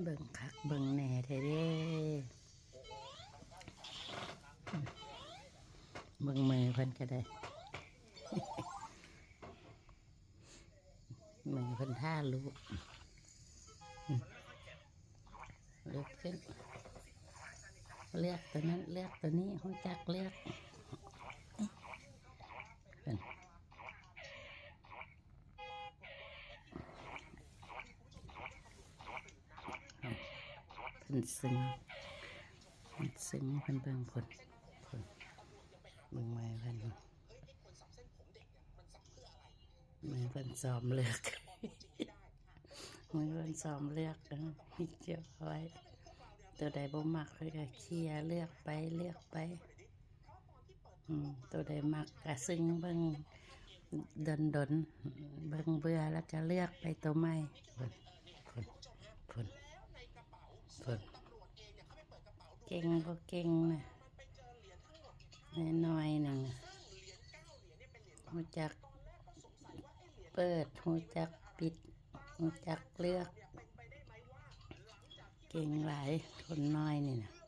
ເບິ່ງຄັກເບິ່ງແນ່ແທ້ເດ້. ເບິ່ງມືເພິ່ນກໍໄດ້ ມືເພິ່ນຖ້າລູກ. ເລືອກຂຶ້ນ ເລືອກຕົວນັ້ນ ເລືອກຕົວນີ້ ຮູ້ຈັກເລືອກ. ເພິ່ນ ເພິ່ນຊຶ້ງ ເພິ່ນຊຶ້ງ ເພິ່ນເບິ່ງພຸ້ນ ພຸ້ນ ເບິ່ງມືເພິ່ນ ມືເພິ່ນຊ້ອມເລືອກ ມືເພິ່ນຊ້ອມເລືອກ ເອີ ເກັບເອົາໄວ້ ຕົວໃດບໍ່ມັກເພິ່ນກໍເຄຍ ເລືອກໄປ ເລືອກໄປ. ອືມ ໂຕໃດມັກກະຊຶ້ງເບິ່ງດົນໆ ເບິ່ງເບື່ອແລ້ວກະເລືອກໄປໂຕໃໝ່. ພຸ້ນ ພຸ້ນ ພຸ້ນ ພຸ້ນ ເກັ່ງບໍ່ເກັ່ງນະ ນ້ອຍໆ ໜຶ່ງ ຮູ້ຈັກເປີດ ຮູ້ຈັກປິດ ຮູ້ຈັກເລືອກ ເກັ່ງຫຼາຍ ຄົນນ້ອຍນີ້ນະ.